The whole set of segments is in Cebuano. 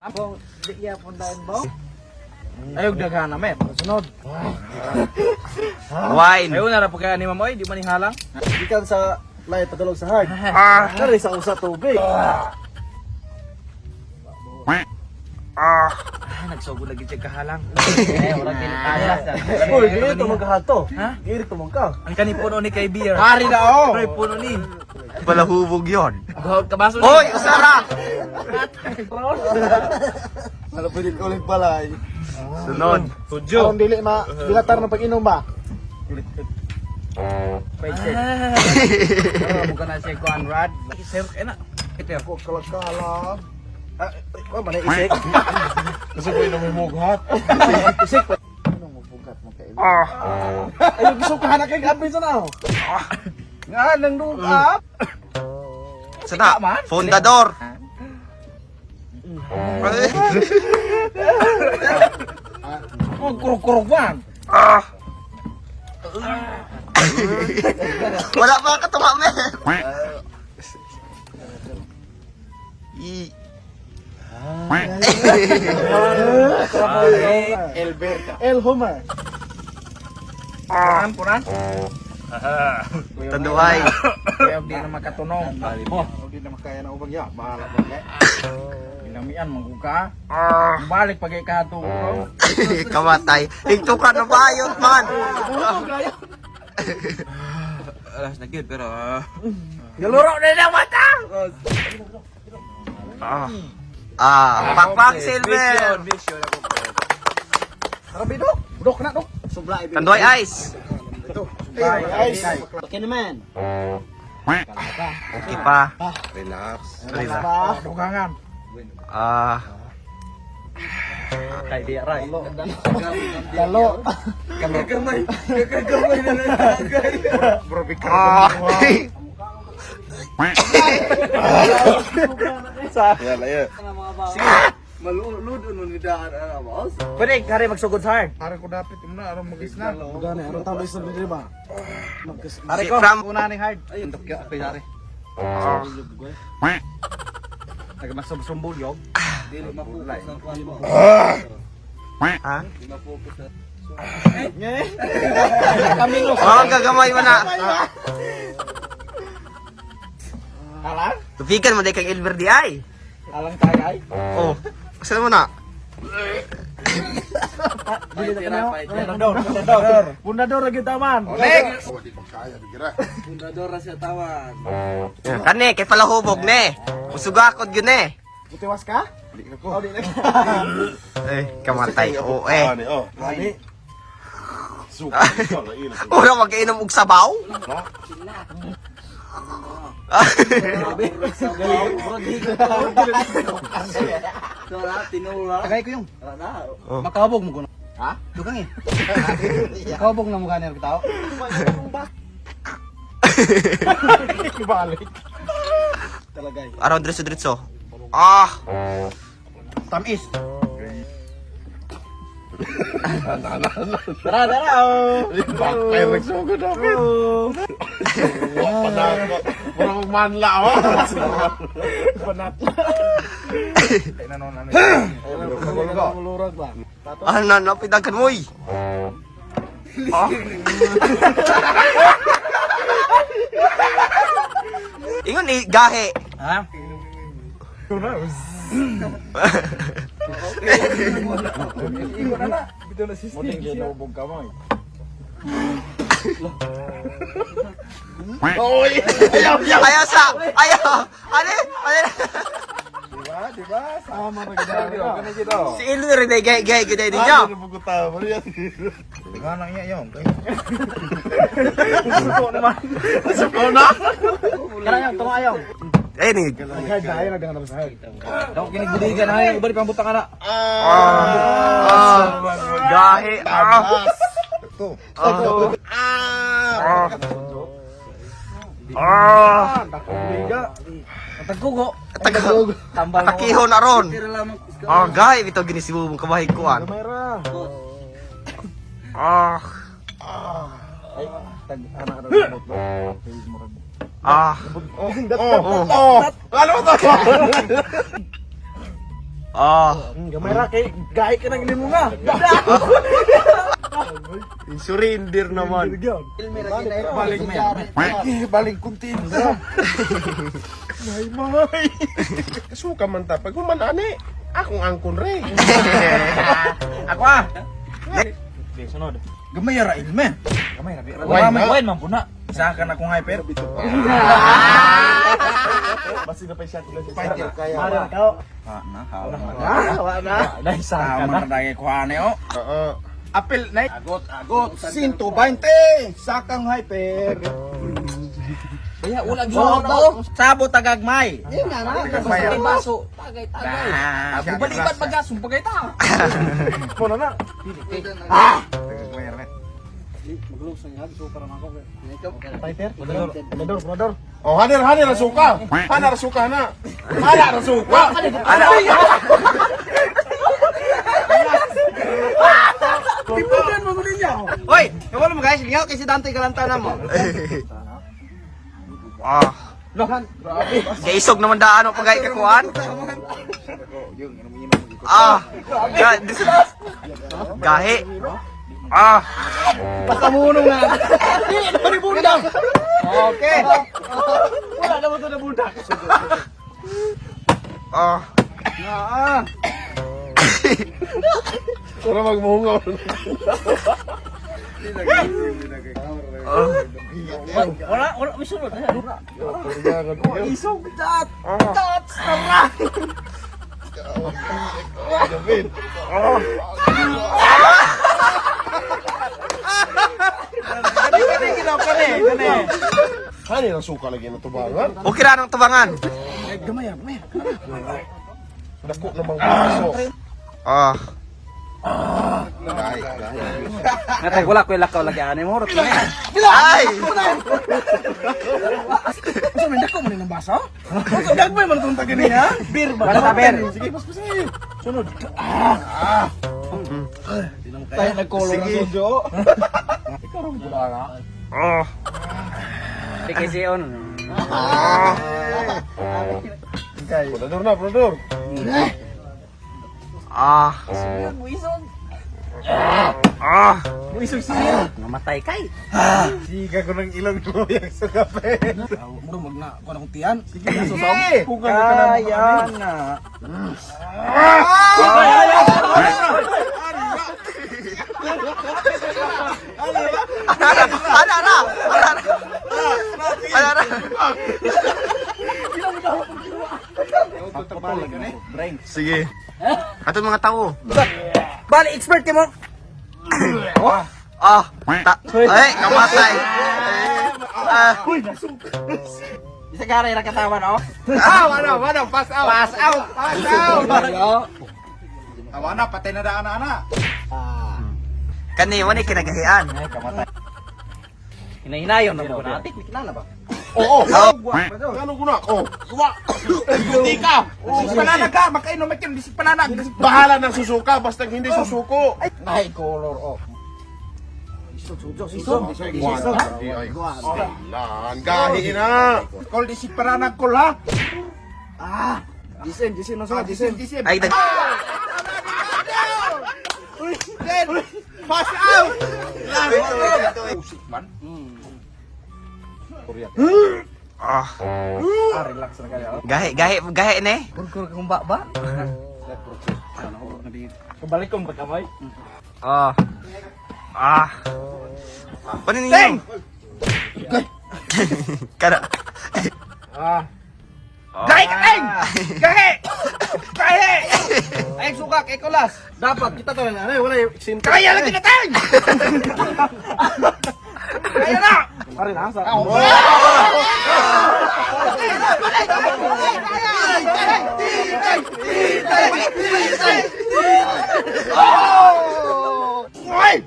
Bong, di iya pundain bong. Ayaw daghan na met. Sunod. Wine. Ayaw na ra po kaya ni Mamoy, di man ni halang. Gikan sa light padulog sa hard. Ah. Dari sa usa tubig. Ah. Ah, nagsugod lagi siya kahalang. Eh, wala kini talas. Uy, dili to magkahato. Ha? Dili to magka. Ang kani puno ni kay beer. Hari na oh. Pre puno ni. Palahubog yon. Buhag kabaso ni. Hoy, usara! Wala pwede ulit balay. Sunod. Tudyo. Aron dili ma dilatar na pag-inom ba? Ah. Muka na siya kuan Rad. Sir, eh na. Ito. Ko kalakala. Ah, ko man isik. Kasi ko inom yung mughat. Isik pa. Anong mubugat mo kay? Ah. Ayo gisukahan na kay gabi sa na. Nga nang dugap. Sana, fundador. Oh, kuruk-kuruk man. Ah. Wala pa katunga, men. I. Elberta. El Homer. Puran, puran. Tanduay. Kaya di na makatunong. Oh, Hindi na makaya na ubang ya. Bahala ba ya? Ginamian mangguka. Ah. Balik pag ikato ko. Kamatay. Higto ka na bayot, man. Alas na gyud pero Galuro na lang mata. Ah. Ah, pakpak silver. Mission ako. Tara bidok. Budok na dok. Sublay. Tanduay ice. Ay, ice. Okay naman. Okay pa. Relax. Relax. Pa. Dugangan. Ah. Kay di aray. Lalo. Kamay. Kakamay na lang. Bro, big Ah. Yala, ya. Maluludon mo ni daan ana boss. Pwede kare magsugod sa hard. Hari ko dapit mo na, aron mag-isna. Gani, aron tama sa diri ba? Are Si ko Fram- una ni hard. Ay, tokyo ako yari. Nagmasumsumbol yog. Dili ma-focus ang kwan mo. Ha? Di ma-focus na. Kami no. Oh, gagamay mo na. Alang? Tupikan mo di kang Elber di ay. Alang tagay. Oh. Saan mo na? Pundador, pundador. Pundador lagi taman. Next. Oh, di pa kaya, di gira. Pundador ra siya tawan. Kani, kay palahubog ne. Usugakod yun eh. Butiwas ka? Di ka ko. Oh, di na. Eh, kamatay. Oo eh. Ani, oh. Gani. Suka. Ikaw, ila. Ura mag-inom og sabaw? Wala tinula. Tagay ko yung. Wala. Oh. Makahubog mo kuno. Ha? Dugang eh. Makahubog na mukha niya tao. Balik. Talagay. Aron diretso diretso. Ah, Tamis. Tara, tara. Oh. Bakay, nagsugod dapit. Wa pa na ako. Mura kong manla, oh. Panat. Ay, nanon ano. Mulurag ba? ano na pidagan mo oy. Ah. Ingon eh, gahe. Ha? Muting ginubog ka mo. Ayaw sa, ayaw. Ano? Ano? Diba? Diba? Sama na gid. Si Elmer rin eh, gahe gahe gid ninyo. Ano bukuta mo yan? Ganang iya yung. Suko na. Tara yung, tunga yung. Ayun eh. Hard na ayo nagdangan sa hard. Daw kinigbuligan ay ubali pang butang ana. Ah, gahe. Ah. Ito. Ah. Ah. Ah. Liga. Tagkugo. Tag Tambal mo. Takiho na ron. Tira lamang Ah, gahe bitaw gini si Bubong kabahay kuan. Gamay ra. Ah. Ay, tag ana ka daw mo. Ah. Oh, oh. Ano to? Ah. Gamay ra kay gahi ka nang limo nga. Surrender naman. Baling Baling kunti. May may. Kasuka man ta pag human ani. Akong angkon re. Ako ah. Sunod. Gamay ra ilme. Gamay ra. Wine na. Wine man puna. Sa kan akong hyper. Basi na pa siya tula sa Fighter kaya. Ah, na. Ah, wa na. Tama na dagay kuha ni oh. Oo. Apil na. Agot, agot. 120. Sakang hyper. Kaya wala gyud. Sabo tagagmay. Yun nga na. Tagagmay. Baso. Tagay, tagay. Ah, bubalibat magasong pagay ta. Mo na na. Fighter. Pulador, pulador. Oh, haner haner rasuka. Haner rasuka na. Haner rasuka. Ano? Tipugan mo ninyo. Hoy, kawalo mo guys, lingaw kay si Dante Galantana mo. Ah. Kaisog naman daan mo pagay kakuan. Ah. Gahi. Ah. Pasamunong na. Di na ni bundak. Okay. Wala na mo to na bundak. Ah. Para magmuhungaw. Ah. Wala wala may sunod. Isog dat. Dat tara. David. Kani kani ginaw kani kani. Haner rasuka lagi na tubangan. Okay ra nang tubangan. Gamay, gamay. Dako namang baso. Ah. Natay wala ko lakaw lagi ani mo. Ay! Unsa man dako man nang baso? Unsa gagmay man tong tagini ha? Beer ba? Basta beer. Sige, pas pas. Sunod. Ah. Tayo nagkolor na sojo. Ikaw ron pula na. Ah. Kay on. Ah. Pulador na, pulador. Ah. Ah. Isog siya. Namatay kay. Siga ko ng ilong mo yung sa kape. Muro mag na kuan akong tiyan. Sige, Sige. Kung ka na Kaya na. Ara, ara, ara. Ara, ara. Sige. Ato mga tao. Bali expert kay mo. Ah. Ta ay, kamatay. Ah. Bisa gare ra katawan oh. Ah, wala, wala, pass out. Pass out. Pass out. Awa na, patay na daan na. Kani mo ni kinagahian. Hinahinayon na mo na. Kinala ba? Oo. Oh. Ano ko na? Oh. Iwa. Hindi ka. Pananag ka, makainom makin bisig pananag. Bahala ng susuka basta hindi susuko. Ay color oh. Isog, Isog. Lan, gahi na. Kol disig pananag kol ha. Jisen, jisen na sa, jisen. Ay, dag. Pass out. Usik man. Ah. Ah, relax na kayo. Gahi, gahi, gahi ne. Kurkur kung ba ba? Kabalik kong pagkamay. Ah. Ah. Paano ninyo? Kada. Ah. Gahi ka teng. Gahi. Gahi. Ay suka kay kulas. Dapat kita tayo na, wala yung sinta. Kaya lagi na teng. Kaya na. Pare na sa.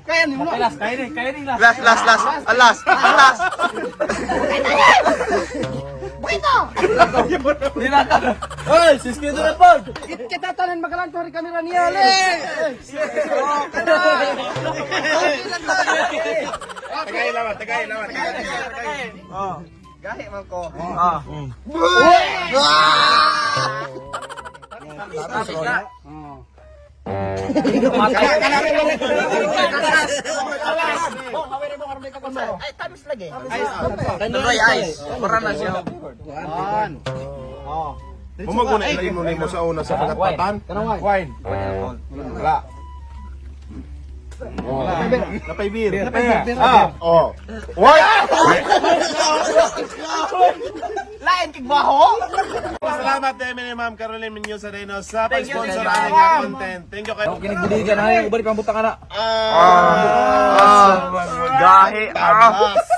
Kaya ni mo. Las kaya ni, kaya ni las. Last, last, last. Alas, alas. Oy, siski na pod. Kita tanan magalanto ri kamera niya le. Tagay lawan, tagay lawan, tagay. Gahi man ko. Ah. Tapos na. Ay, tamis lagi. Tuloy ice. Para na siya. Mumag na ilay mo nimo sa una sa pagkatatan. Wine. Wala. Oh. Napay beer. Ah. Oh. Why? Lain kig baho. Salamat din ni Ma'am Caroline Mendoza Reyno sa pag-sponsor aning nga content. Thank you kayo. Kinagbuligan ay, ubali pang butang ana. Ah. Gahi. Ah. Tamas.